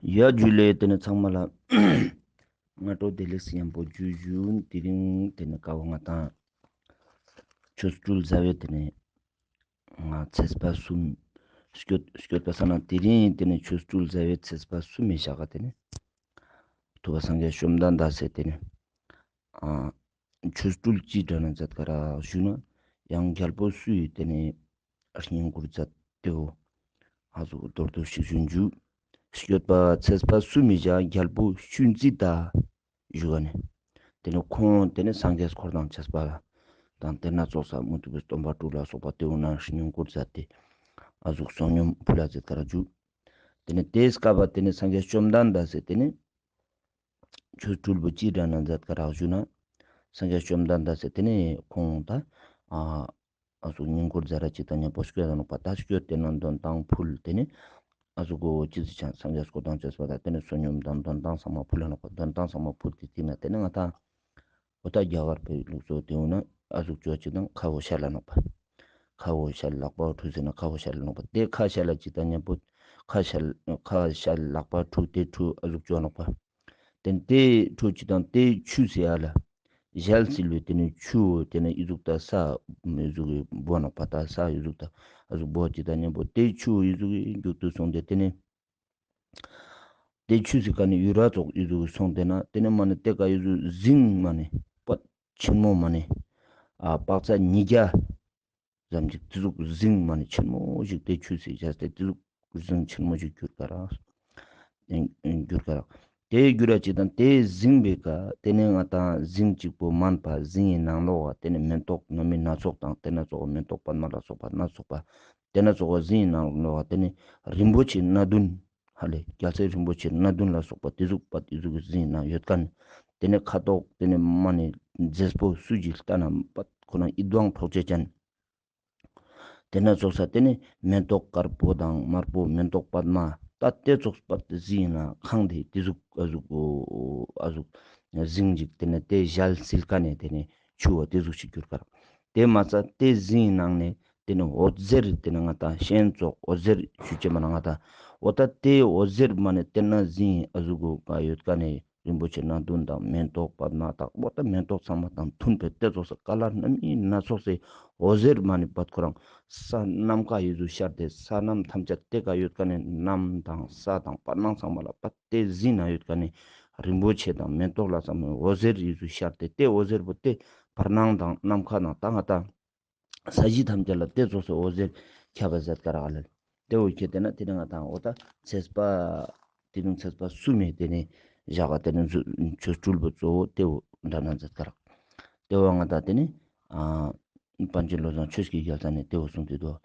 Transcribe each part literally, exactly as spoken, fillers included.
ཡ་ཇུ་ལེ། ཏེ་ནེ་ཚང་མ་ལ་སྔ་དྲོ་བདེ་ལེགས་ཡམ་པོ་ཇུ་ཇུ། དེ་རིང་ཏེ་ནེ་ཀ་བོ་ང་དང་ཆོ་འཕྲུལ་ཟླ་བའི་ཏེ་ནེ་ང་ཚེས་པ་གསུམ་སྐྱོད་སྐྱོད་པ་ས་ན་དེ་རིང་ཏེ་ནེ་ཆོ་འཕྲུལ་ཟླ་བའི་ཚེས་པ་གསུམ་མི་ཞག་ག་ཏེ་ནེ་ཐུབ་པ་སངས་རྒྱས་བཅོམ་ལྡན་འདས་སི་ཏེ་ནེ་ཨ་ཆོ་འཕྲུལ་ཅི་འདྲ་ན་མཛད་ཀ་རག་ཞུ་ན་ཡང་རྒྱལ་པོ་སུའི་ཏེ་ནེ་བསྙེན་བཀུར་མཛད་དེའོ། ཨ་ཟུག་མདོར་བསྡུས་ཤིག་ཞུ་ན་ཇུ། སྐྱོད་པ་ཚེས་པ་གསུམ་མི་ཞག་རྒྱལ་པོ་ཤུན་ཙི་ཏ་ཞུ་ག་ནེ་ཏེ་ནེ་ཁོང་ཏེ་ནེ་སངས་རྒྱས་འཁོར་དང་བཅས་པ་དང་ཏེ་ན་ཙོགས་ས་མུ་སྟེགས་པའི་སྟོན་པ་དྲུག་ལ་སོགས་པ་ཏེ་བོ་ན་བསྙེན་བཀུར་མཛད་དེ་ཨ་ཟུག་བསོད་སྙོམས་ཕུལ་ལ་མཛད་ཀ་རག་ཇུ། ཏེ་ནེ་ཏེའི་སྐབས་པ་ཏེ་ནེ་སངས་རྒྱས་བཅོམ་ལྡན་འདས་སི་ཏེ་ནེ་ཆོ་འཕྲུལ་པོ་ཅི་འདྲ་ན་མཛད་ཀ་རག་ཞུ་ན་སངས་རྒྱས་བཅོམ་ལྡན་འདས་སི་ཏེ་ནེ་ཁོང་ད་ཨ་ཨ་ཟུག་བསྙེན་བཀུར་མཛད་ར་ཅིག་དང་ཉམ་པོ་སྐྱོད་ད་ནོག་པ། ད་སྐྱོད་དེ་ན་འདོན་ཐང་ཕུལ་ཏེ་ནེ་ཨ་ཟུག་གོ་ཅི་ཟེར་ཆ་སངས་རྒྱས་འཁོར་དང་བཅས་པ་དང་ཏེ་ནེ་བསོད་སྙོམས་དང་འདོན་ཐང་ཚང་མ་ཕུལ་ལ་ནོག་པ། འདོན་ཐང་ཚང་མ་ཕུལ་ཏེ་ཏེ་ནེ་ཏེ་ནེ་ང་དང་འོ་ད་རྒྱ་གར་པའི་ལུགས་སྲོལ་ཏེ་འོ་ན་ཨ་ཟུག་ཅོ་ཅིག་དང་ཁ་བོ་ཤལ་ལ་ནོག་པ། ཁ་བོ་ཤལ་ལག་པ་འཁྲུ་ཟེར་ན་ཁ་བོ་ཤལ་ལ་ནོག་པ། ཏེ་ཁ་ཤལ་ལ་ཅིག་དང་ཉམ་པོ་ཁ་ཤལ་ཁ་ཤལ་ལག་པ་འཁྲུ་ཏེ་འཁྲུ་ཨ་ཟུག་ཅོ་ནོག་པ། ཏེ་ཏེ་འཁྲུ་ཅིག་དང་ཏེ་ཆུ་སི་ཨ་ལ་ཞལ་སིལ་བའི་ཏེ་ནེ་ཆུ་བོ་ཏེ་ནེ་ཨི་ཟུག་ད་ས་ཨི་ཟུག་གི་བོ་ནོག་པ། ད་ས་ཨི་ཟུག་ད་ཨ་ཟུག་བོ་ཅིག་དང་ཉམ་པོ་ཏེ་ཆུ་བོ་ཨི་ཟུག་གི་མཇུག་ཏུ་སོང་སྟེ་ཏེ་ནེ་ཏེ་ཆུ་སི་ཀ་ནེ་ཡུ་ར་ཙོགས་ཨི་ཟུག་གི་སོང་སྟེ་ན་ཏེ་ནེ་མ་ནེ་ཏེ་ཀ་ཨི་ཟུག་ཟིང་མ་ནེ་པད་ཆེན་མོ་མ་ནེ་ཨ་དཔག་ཚད་ཉིས་བརྒྱ་ཙམ་ཅིག་ཏེ་ཟུག་ཟིང་མ་ནེ་ཆེན་མོ་ཞིག་ཏེ་ཆུ་སི་ཞལ་ཏེ་ཏེ་ཟུག་ཟིང་ཆེན་མོ་ཞིག་གྱུར་ཀ་རག་གྱུར་ཀ་རག་ཏེ་གྱུར་ར་ཅིག་དང་ཏེ་ཟིང་བའི་ཀ་ཏེ་ནེ་ང་དང་ཟིང་གཅིག་པོ་མན་པ་ཟིང་ངི་ནང་ལོགས་ཀ་ཏེ་ནེ་མེ་ཏོག་སྣ་མིན་སྣ་ཚོགས་དང་ཏེ་ན་ཙོགས་མེ་ཏོག་པདྨ་ལ་སོགས་པ་སྣ་ཚོགས་པ་ཏེ་ན་ཙོགས་ཟིང་ངི་ནང་ལོགས་ཀ་ཏེ་ནེ་རིན་པོ་ཆེ་སྣ་བདུན་ཧ་ལེ་རྒྱལ་སྲས་རིན་པོ་ཆེ་སྣ་བདུན་ལ་སོགས་པ་ཏེ་ཟུག་པད་ཏེ་ཟུག་གི་ཟིང་ངི་ནང་ཡོད་ཀ་ནེ་ཏེ་ནེ་ཁ་དོག་ཏེ་ནེ་མ་ནེ་མཛེས་པོ་སུ་ཞིག་ལྟ་ན་པད་ཁོ་ན་ཡིད་དབང་འཕྲོག་བྱེད་ཅན། ཏེ་ན་ཙོགས་ས་ཏེ་ནེ་མེ་ཏོག་དཀར་པོ་དང་དམར་པོ་མེ་ཏོག་པདྨ་ད་ཏེ་ཙོགས་པད་ཟིང་ངི་ནང་ཁང་ཏེ་ཏེ་ཟུག་ཨ་ཟུག་ཨ་ཟུག་ཟིང་ཞིག་ཏེ་ནེ་ཏེ་ཞལ་སིལ་ཀ་ནེ་ཏེ་ནེ་ཆུ་བོ་ཏེ་ཟུག་ཞིག་གྱུར་ཀ་རག་ཏེ་མ་ཚད་ཏེ་ཟིང་ངི་ནང་ནེ་ཏེ་ནེ་འོད་ཟེར་ཏེ་ནེ་ང་དང་ཤེན་ཙོགས་འོད་ཟེར་ཞུ་ཅེས་མ་ན་ང་དང་འོ་ད་ཏེ་འོད་ཟེར་མ་ནེ་ཏེ་ན་ཟིང་ངི་ཨ་ཟུག་གོ་ཀ་ཡོད་ཀ་ནེ་རིན་པོ་ཆེ་སྣ་བདུན་དང་མེ་ཏོག་པདྨ་དང་འོ་ད་མེ་ཏོག་ཚང་མ་དང་མཐུན་པའི་ཏེ་ཙོགས་སི་ཀ་ལར་སྣ་མིན་སྣ་ཚོགས་སི་འོད་ཟེར་མ་ནེ་པད་ཁོ་རང་ས་ནམ་མཁའ་ཨི་ཟུག་ཤར་ཏེ་ས་གནམ་ཐམས་ཅད་ཏེ་ཀ་ཡོད་ཀ་ནེ་གནམ་དང་ས་དང་བར་སྣང་ཚང་མ་ལ་པད་ཏེ་ཟིང་ངི་ནང་ཡོད་ཀ་ནེ་རིན་པོ་ཆེ་དང་མེ་ཏོག་ལ་ཚང་མ་འོད་ཟེར་ཨི་ཟུག་ཤར་ཏེ་ཏེ་འོད་ཟེར་པོ་ཏེ་བར་སྣང་དང་ནམ་མཁའ་དང་ད་ང་དང་ས་གཞི་ཐམས་ཅད་ལ་ཏེ་ཙོགས་སི་འོད་ཟེར་ཁྱབ་པ་མཛད་ཀ་རག་ལེ། ཏེ་བོ་ཁྱེད་དེ་ན་ཏེ་ནེ་ང་དང་འོ་ད་ཚེས་པ་ཏེ་རིང་ཚེས་པ་གསུམ་མི་ཏེ་ནེ་ཞག་ག་ཏེ་ནེ་ཆོ་འཕྲུལ་པོ་གཙོ་བོ་ཏེ་བོ་འདྲ་ན་མཛད་ཀ་རག་ཏེ་བོ་ང་དང་ཏེ་ནེ་ཨ་པཎ་ཆེན་བློ་བཟང་ཆོས་ཀྱི་རྒྱལ་མཚན་ནེ་ཏེ་བོ་གསུངས་ཏེ་དུག་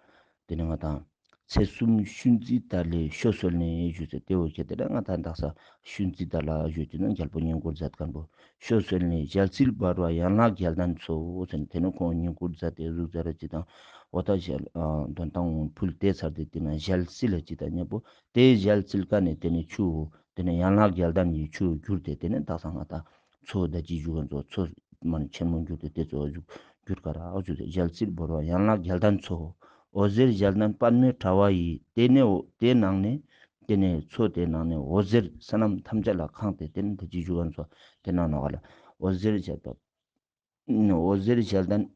ཏེ་ནེ་ང་དང་ཚེས་གསུམ་ཤུན་ཙི་ཏ་ལེ་ཤོ་སོལ་ནེ་ཞུས་ཏེ་ཏེ་བོ་ཁྱེད་དེ་ན་ང་དང་དག་ས་ཤུན་ཙི་ཏ་ལ་ཞུས་ཏེ་ན་རྒྱལ་པོ་བསྙེན་བཀུར་མཛད་མཁན་པོ། ཤོ་སོལ་ནེ་ཞལ་སིལ་འབར་བ་ཡན་ལག་བརྒྱད་ལྡན་མཚོ་ཟེར་ཏེ་ནེ་ཁོང་བསྙེན་བཀུར་མཛད་དེ་ཟུག་ཟེར་ར་ཅིག་དང་འོ་ད་ཞལ་འདོན་ཐང་ཕུལ་ཏེ་ཚར་ཏེ་ཏེ་ན་ཞལ་སིལ་ལ་ཅིག་དང་ཉམ་པོ་ཏེ་ཞལ་སིལ་ཀ་ནེ་ཏེ་ནེ་ཆུ་ཏེ་ནེ་ཡན་ལག་བརྒྱད་ལྡན་གྱི་ཆུ་གྱུར་ཏེ་ཏེ་ནེ་དག་ས་ང་དང་མཚོ་ད་ཅི་ཞུ་ག་མཚོ་མཚོ་མ་ནེ་ཆེན་མོ་གྱུར་ཏེ་ཏེ་ཙོགས་གྱུར་ཀ་རག་ཞུས་ཏེ་ཞལ་སིལ་འབར་བ་ཡན་ལག་བརྒྱད་ལྡན་མཚོ། འོད་ཟེར་ཞལ་ལྡན་པདྨོའི་དྲ་བ་ཡིས། ཏེ་ནེ་ཏེ་ནང་ནེ་ཏེ་ནེ་མཚོ་ཏེ་ནང་ནེ་འོད་ཟེར་ས་གནམ་ཐམས་ཅད་ལ་ཁེངས་ཏེ་ཏེ་ནེ་ད་ཅི་ཞུ་ག་མཚོ་ཏེ་ནང་ནོག་ལ་འོད་ཟེར་ཞལ་པ་འོད་ཟེར་ཞལ་ལྡན་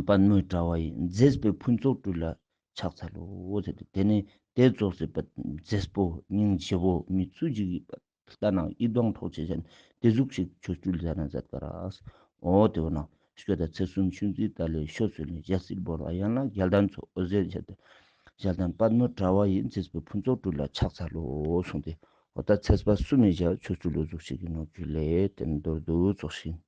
པདྨོའི་དྲ་བ་ཡིས། མཛེས་པའི་ཕུན་ཚོགས་སྤྲུལ་ལ་ཕྱག་འཚལ་ལོ་ཟེར་ཏེ་ཏེ་ནེ་ཏེ་ཙོགས་སི་པད་མཛེས་པོ་སྙིང་རྗེ་བོ་མི་སུ་ཞིག་གི་པད་ལྟ་ན་ཡིད་དབང་འཕྲོག་བྱེད་ཅན་ཏེ་ཟུག་ཞིག་ཆོ་འཕྲུལ་མཛད་ན་མཛད་ཀ་རག་འོ་ཏེ་བོ་ན་སྐྱོད་ད་ཚེས་གསུམ་ཤུན་ཙི་ཏ་ལེ་ཤོ་སོལ་ནེ་ཞལ་སིལ་འབར་བ་ཡན་ལག་བརྒྱད་ལྡན་མཚོ། འོད་ཟེར་ཞལ་ལྡན་ཞལ་ལྡན་པདྨོའི་དྲ་བ་ཡིས། མཛེས་པའི་ཕུན་ཚོགས་སྤྲུལ་ལ་ཕྱག་འཚལ་ལོ་གསུངས་ཏེ་འོ་ད་ཚེས་པ་གསུམ་མི་ཞག་ཆོ་འཕྲུལ་ལོ་ཟུག་ཞིག་གི་ནོར་བུ་ལེ་ཏེ་ནེ་མདོར་བསྡུས་ཙོགས་ཤིག་